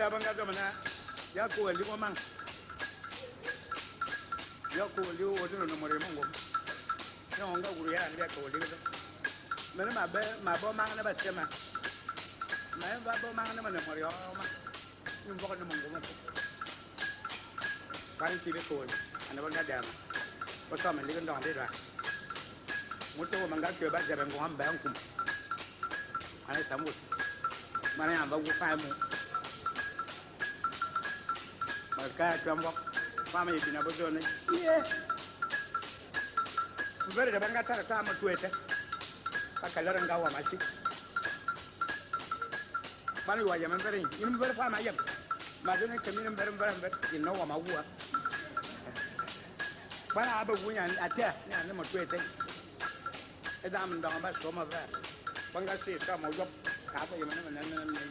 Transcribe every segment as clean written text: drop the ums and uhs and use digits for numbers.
Da ba nga zama na ya ko wali mo mang. Ya ko wali o dino no more mongo. Ya onga guru ya ni ya ko wali ga. Mene ma be ma bo mang na ba sema. Ma ba bo mang na ma na more o ma. Ni mbo na mongo mo. Kan ti be ko wali. Ana ba nga dama. Ba so ma li ga ndong de ra. Moto wo manga ke ba jabe ngo amba nkum. Ana samu. Mana ya ba gu fa mu. Ma ka twambo. Fa ma yibina bo zone. Ye. Mbere da banga tara ta ma tuete. Ka kalara nga wa machi. Bani wa yam mbere. Yin mbere fa ma yam. Ma done ke min mbere mbere mbere. Yin no wa ma wuwa. Bana aba wunya ate ni ane ma tuete. E da mun ndong ba so ma ba. Banga se sa mo yop. Ka ba yam na na na na.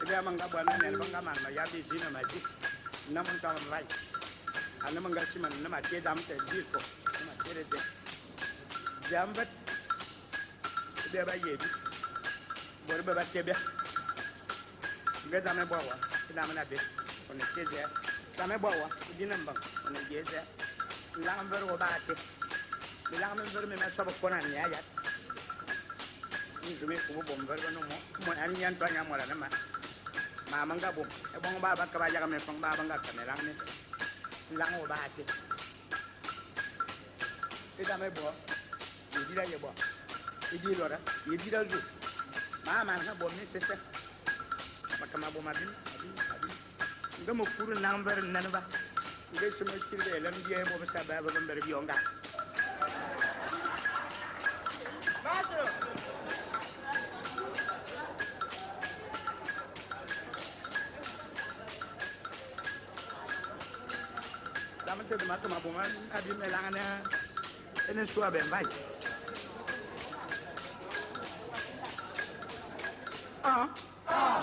Ebe amanga bwana ne banga man ma ya bi jina ma ji. Na mun ta rai. Ana manga siman na ma te dam te disco. Na ma te de. Jambat. Ebe ba ye bi. Bor ba ba te be. Nge dame bo wa. Dame na be. On te ze. Dame bo wa. Dina mbang. On je ze. La mber wo ba te. Mi la mber mi ma so ko na ni ya. Ni zume ko bo mber no mo. Mo ani nyan to nya mo la na ma. Ma manga bo. E bong ba ba ka ba ya me fong ba ba nga ka me lang ne. Lang wo ba te. E dame bo. Yi di la ye bo. Yi di lora. Yi di la zu. Ma ma na bo mi se se. Ma ka ma bo ma bin. Abin abin. Nga mo kuru nang ber nan ba. Nga se mo chirbe lam je bo ba sa ba ba ber bi onga. Dame te ma ka ma bo ma abin me lang na. Ene suwa ben vai. Ah. Ah.